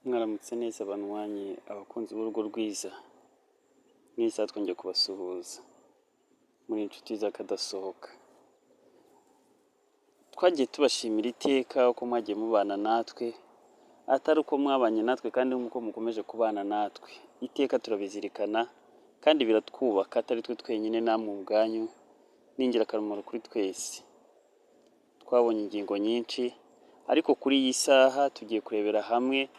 Mwaramutse neza banywanyi, abakunzi b'urugo rwiza, n'isaha twongeye kubasuhuza, muri inshuti z'akadasohoka. Twagiye tubashimira iteka uko mwagiye mubana natwe, atari uko mwabanye natwe kandi nk'uko mukomeje kubana natwe. Iteka turabizirikana kandi biratwubaka, atari twe twenyine, namwe ubwanyu ni ingirakamaro kuri twese. Twabonye ingingo nyinshi, ariko kuri iyi saha tugiye kurebera hamwe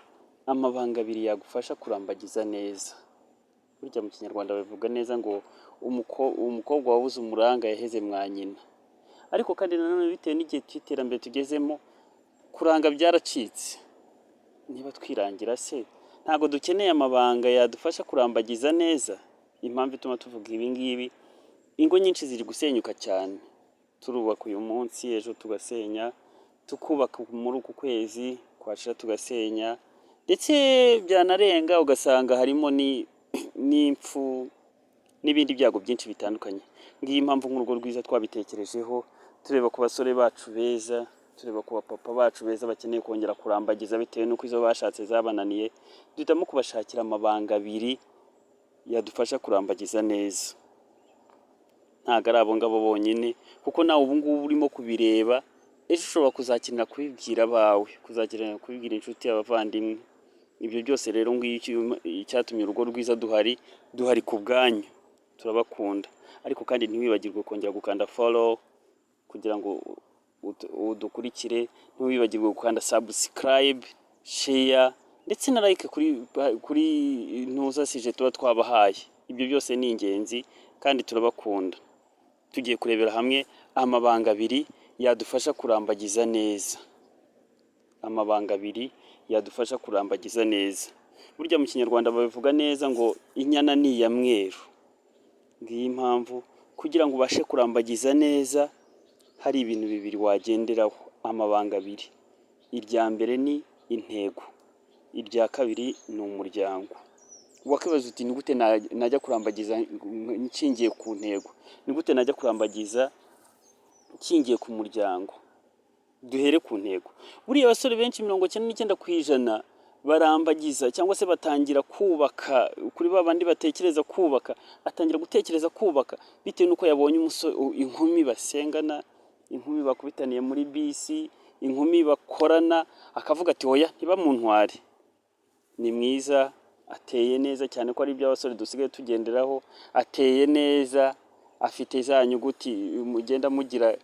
amabanga abiri yagufasha kurambagiza neza. Burya mu Kinyarwanda babivuga neza ngo umukobwa wabuze umuranga yaheze mwa nyina. Ariko kandi nanone bitewe n'igihe cy'iterambere tugezemo, kuranga byaracitse. Niba twirangira se, ntabwo dukeneye amabanga yadufasha kurambagiza neza? Impamvu ituma tuvuga ibi ngibi, ingo nyinshi ziri gusenyuka cyane. Turubaka uyu munsi, ejo tugasenya, tukubaka muri uku kwezi, kwashira tugasenya, ndetse byanarenga ugasanga harimo n'impfu n'ibindi byago byinshi bitandukanye. Ngiyi impamvu nk'urugo rwiza twabitekerejeho, tureba ku basore bacu beza, tureba ku bapapa bacu beza bakeneye kongera kurambagiza bitewe n'uko izo bashatse zabananiye, duhitamo kubashakira amabanga abiri yadufasha kurambagiza neza. Ntabwo ari abo ngabo bonyine, kuko nawe ubu ngubu urimo kubireba, ejo ushobora kuzakenera kubibwira abawe, kuzakenera kubibwira inshuti, abavandimwe. Ibyo byose rero ngicyo icyatumye urugo rwiza duhari, duhari ku bwanyu, turabakunda. Ariko kandi ntiwibagirwe kongera gukanda follow kugira ngo udukurikire, ntiwibagirwe gukanda subscribe, share ndetse na like kuri ntuza sije tuba twabahaye. Ibyo byose ni ingenzi kandi turabakunda. Tugiye kurebera hamwe amabanga abiri yadufasha kurambagiza neza. Amabanga abiri yadufasha kurambagiza neza. Burya mu Kinyarwanda babivuga neza ngo inyana ni iya mweru. Ngiyi impamvu kugira ngo ubashe kurambagiza neza hari ibintu bibiri wagenderaho, amabanga abiri. Irya mbere ni intego, irya kabiri ni umuryango. Wakwibaza uti: "Ni gute najya kurambagiza nshingiye ku ntego? Ni gute najya kurambagiza nshingiye ku muryango?" Duhere ku ntego. Buriya abasore benshi, 99% barambagiza cyangwa se batangira kubaka, kuri ba bandi batekereza kubaka, atangira gutekereza kubaka bitewe n'uko yabonye inkumi basengana, inkumi bakubitaniye muri bisi, inkumi bakorana, akavuga ati: "Oya, ntibamuntware, ni mwiza, ateye neza cyane," ko ari ibyo abasore dusigaye tugenderaho, ateye neza, afite za nyuguti mugenda mugira,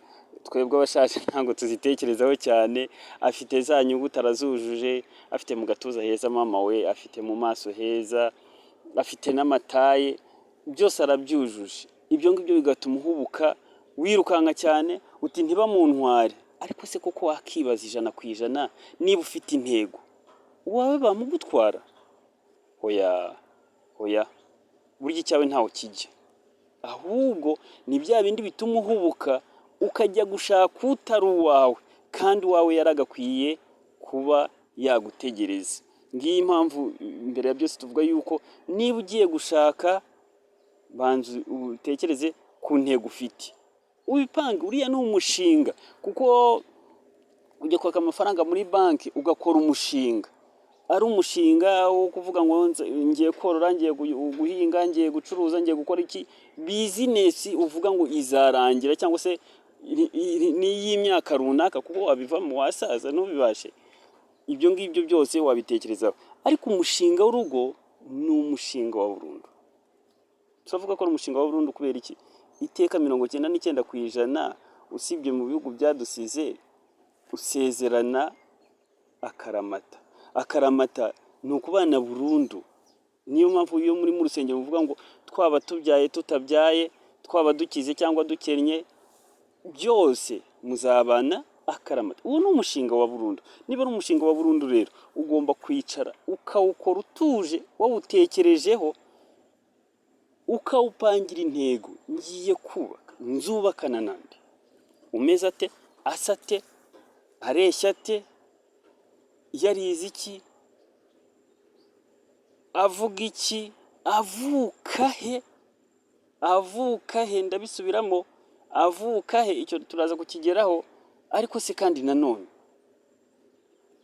twebwe abashaje ntabwo tuzitekerezaho cyane, afite za nyuguti arazujuje, afite mu gatuza heza mama we, afite mu maso heza, afite n'amataye, byose arabyujuje. Ibyo ngibyo bigatuma uhubuka, wirukanka cyane, uti: "Ntibamuntware." Ariko se koko wakibaza 100%, niba ufite intego, uwawe bamugutwara? Oya, oya, burya icyawe ntawe kijya. Ahubwo ni bya bindi bituma uhubuka ukajya gushaka utari uwawe, kandi uwawe yaragakwiye kuba yagutegereza. Ngiyi impamvu mbere ya byose tuvuga yuko niba ugiye gushaka, banza utekereze ku ntego ufite, ubipange. Uriya ni umushinga, kuko ujya kwaka amafaranga muri banki ugakora umushinga, ari umushinga wo kuvuga ngo ngiye korora, ngiye guhinga, ngiye gucuruza, ngiye gukora iki, business uvuga ngo izarangira cyangwa se ni iy'imyaka runaka, kuko wabivamo wasaza ntubibashe. Ibyo ngibyo byose wabitekerezaho, ariko umushinga w'urugo ni umushinga wa burundu. Turavuga ko ari umushinga wa burundu kubera iki? Iteka 99%, usibye mu bihugu byadusize, usezerana akaramata. Akaramata ni ukubana burundu. Niyo mpamvu iyo muri mu rusengero muvuga ngo twaba tubyaye, tutabyaye, twaba dukize cyangwa dukennye, byose muzabana akaramata. Uwo ni umushinga wa burundu. Niba ari umushinga wa burundu rero, ugomba kwicara ukawukora utuje, wawutekerejeho, ukawupangira intego: ngiye kubaka, nzubakana nande, umeze ate, asa ate, areshya ate, yarize iki, avuga iki, avuka he? Avuka he? Ndabisubiramo, avuka he? Icyo turaza kukigeraho. Ariko se kandi nanone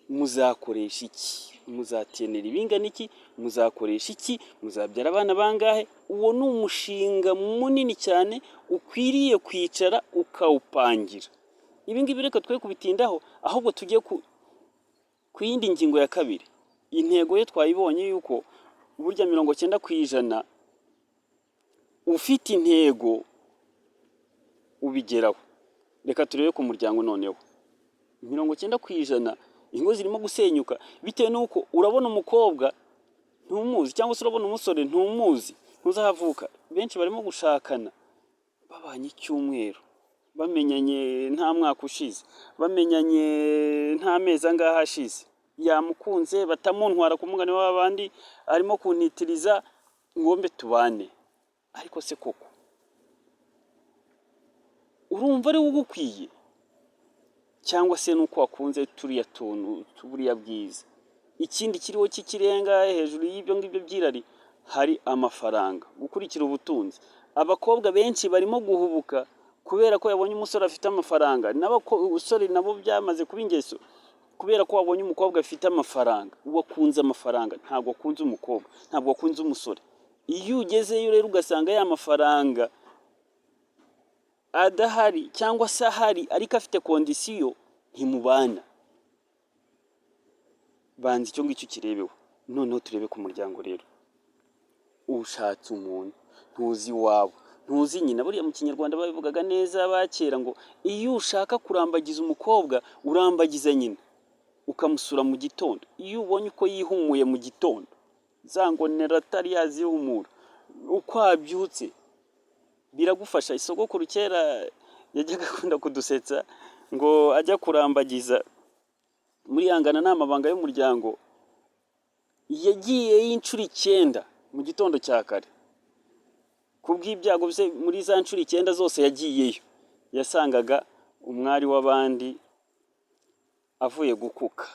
muzakoresha iki? Muzakenera ibingana iki? Muzakoresha iki? Muzabyara abana bangahe? Uwo ni umushinga munini cyane ukwiriye kwicara ukawupangira. Ibi ngibi reka twe kubitindaho, ahubwo tujye ku yindi ngingo ya kabiri. Intego ye twayibonye, yuko burya 90% ufite intego ubigeraho. Reka turebe ku muryango noneho. 90% ingo zirimo gusenyuka bitewe n'uko urabona umukobwa ntumuzi, cyangwa se urabona umusore ntumuzi, ntuzi aho avuka. Benshi barimo gushakana babanye icyumweru, bamenyanye nta mwaka ushize, bamenyanye nta mezi angahe ashize, yamukunze, batamuntwara ku mugani w'abandi, arimo kuntitiriza ngombe tubane. Ariko se koko urumva ari we ugukwiye, cyangwa se nuko wakunze turiya tuntu, buriya bwiza? Ikindi kiriho cy'ikirenga hejuru y'ibyo ngibyo by'irari, hari amafaranga, gukurikira ubutunzi. Abakobwa benshi barimo guhubuka kubera ko yabonye umusore afite amafaranga, n'abasore nabo byamaze kuba ingeso, kubera ko wabonye umukobwa afite amafaranga, wakunze amafaranga, ntabwo wakunze umukobwa, ntabwo wakunze umusore. Iyo ugezeyo rero ugasanga ya mafaranga adahari, cyangwa se ahari ariko afite condition, ntimubana. Banza icyo ngicyo ukirebeho. Noneho turebe ku muryango rero. Ushatse umuntu ntuzi iwabo, ntuzi nyina. Buriya mu Kinyarwanda babivugaga neza bakera ngo iyo ushaka kurambagiza umukobwa, urambagiza nyina, ukamusura mu gitondo. Iyo ubonye uko yihumuye mu gitondo, za ngonera atari yazihumura, uko abyutse biragufasha. Isogokuru kera yajyaga akunda kudusetsa ngo ajya kurambagiza muri yangana n'amabanga y'umuryango, yagiyeyo inshuro 9 mu gitondo cya kare. Ku bw'ibyago bye, muri za nshuro 9 zose yagiyeyo, yasangaga umwari w'abandi avuye gukuka.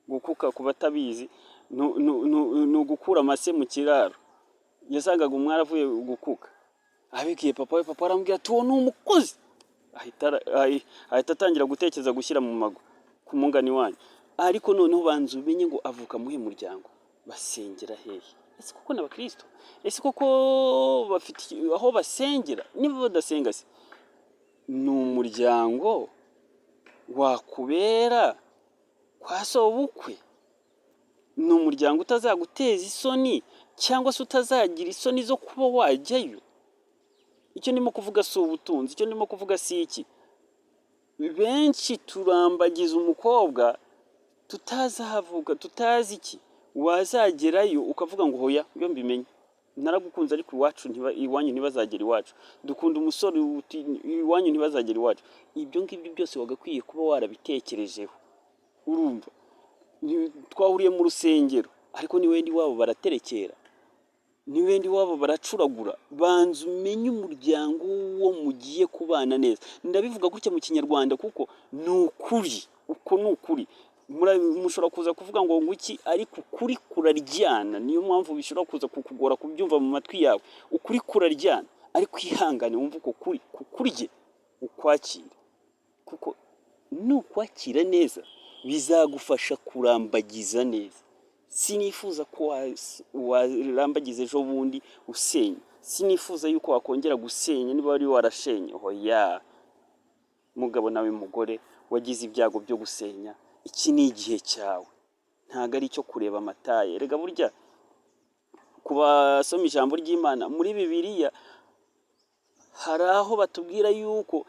Gukuka, ku batabizi, ni ugukura amase mu kiraro. Yasangaga umwari avuye gukuka. Abibwiye papa we, papa aramubwira ati: "Uwo ni umukozi." Ahita atangira gutekereza gushyira mu mago ku mungani wanyu. Ariko noneho banza umenye ngo avuka muhe muryango, basengera hehe? Ese koko ni abakristo? Ese koko bafite aho basengera? Niba badasenga se, ni umuryango wakubera kwa sobukwe? Ni umuryango utazaguteza isoni, cyangwa se utazagira isoni zo kuba wajyayo? Icyo ndimo kuvuga si ubutunzi, icyo ndimo kuvuga si iki. Benshi turambagiza umukobwa tutazi aho avuka, tutazi iki. Wazagerayo ukavuga ngo: "Hoya, iyo mbimenye naragukunze, ariko iwacu iwanyu ntibazagera iwacu. Dukunda umusore, uti iwanyu ntibazagera iwacu." Ibyo ngibyo byose wagakwiye kuba warabitekerejeho. Urumva, twahuriye mu rusengero, ariko ni wenda iwabo baraterekera, ni wenda iwabo baracuragura. Banza umenye umuryango w'uwo mugiye kubana neza. Ndabivuga gutya mu Kinyarwanda kuko ni ukuri, uko ni ukuri. Mushobora kuza kuvuga ngo nguki, ariko ukuri kuraryana. Niyo mpamvu bishobora kuza kukugora kubyumva mu matwi yawe. Ukuri kuraryana, ariko ihangane wumve uko kuri kukurye, ukwakire, kuko nukwakira neza bizagufasha kurambagiza neza. Sinifuza ko warambagiza ejo bundi usenya. Sinifuza yuko wakongera gusenya niba wari warashenye. Hoya mugabo, nawe mugore wagize ibyago byo gusenya, iki ni igihe cyawe, ntabwo ari icyo kureba amataye. Rega burya ku basoma ijambo ry'Imana muri Bibiliya, hari aho batubwira yuko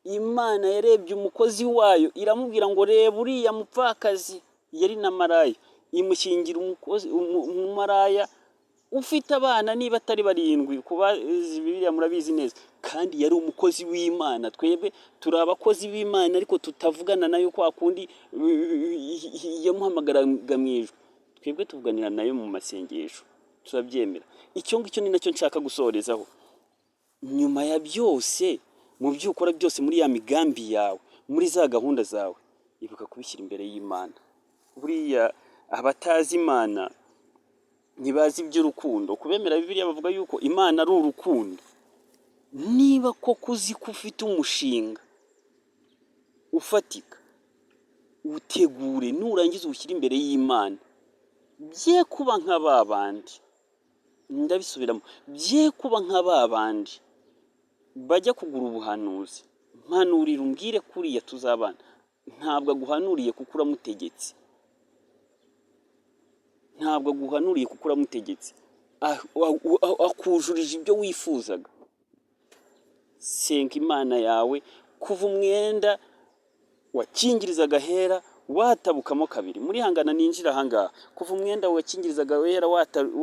Imana yarebye umukozi wayo, iramubwira ngo: "Reba uriya mupfakazi yari na maraya." Imushyingira umukozi umumaraya ufite abana niba atari 7. Ku bazi Bibiliya murabizi neza. Kandi yari umukozi w'Imana. Twebwe turi abakozi b'Imana, ariko tutavugana nayo kwa kundi yamuhamagaraga mu ijwi. Twebwe tuvuganira nayo mu masengesho, turabyemera. Icyo ngicyo ni nacyo nshaka gusorezaho. Nyuma ya byose, mu byo ukora byose, muri ya migambi yawe, muri za gahunda zawe, ibuka kubishyira imbere y'Imana. Buriya abatazi Imana ntibazi iby'urukundo. Kubemera Bibiliya bavuga yuko Imana ari urukundo. Niba koko uzi ko ufite umushinga ufatika, utegure, nurangiza uwushyire imbere y'Imana. Bye kuba nka ba bandi, ndabisubiramo, bye kuba nka ba bandi bajya kugura ubuhanuzi: "Mpanurira umbwire kuriya tuzabana." Ntabwo aguhanuriye kuko uramutegetse, ntabwo aguhanuriye kuko uramutegetse, akujurije ibyo wifuzaga. Senga Imana yawe. Kuva umwenda wakingirizaga ahera watabukamo kabiri, muri hangana ninjira ahangaha, kuva umwenda wakingirizaga ahera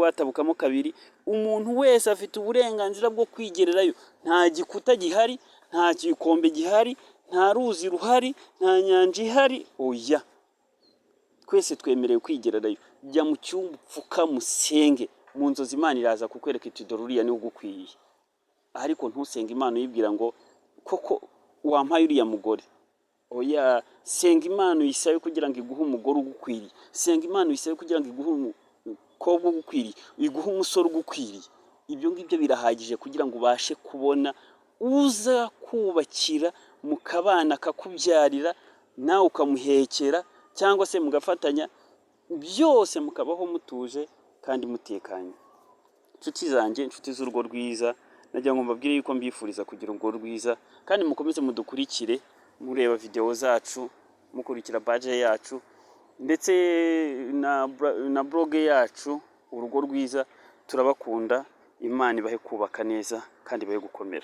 watabukamo kabiri, umuntu wese afite uburenganzira bwo kwigererayo. Nta gikuta gihari, nta gikombe gihari, nta ruzi ruhari, nta nyanja ihari, oya, twese twemerewe kwigererayo. Jya mu cyumba, upfukame, usenge. Mu nzozi Imana iraza kukwereka iti: "Dore uriya niwe ugukwiye." Ariko ntusenge Imana uyibwira ngo: "Koko wampaye uriya mugore?" Oya, senga Imana uyisabe kugira ngo iguhe umugore ugukwiriye. Senga Imana uyisabe kugira ngo iguhe umukobwa ugukwiriye, iguhe umusore ugukwiriye. Ibyo ngibyo birahagije kugira ngo ubashe kubona uza kubakira, mukabana, akakubyarira, nawe ukamuhekera cyangwa se mugafatanya byose, mukabaho mutuje kandi mutekanye. Inshuti zanjye, inshuti z'urugo rwiza, nagira ngo mbabwire yuko mbifuriza kugira urugo rwiza, kandi mukomeze mudukurikire, mureba videwo zacu, mukurikira page yacu ndetse na blog yacu, Urugo Rwiza. Turabakunda. Imana ibahe kubaka neza kandi ibahe gukomera.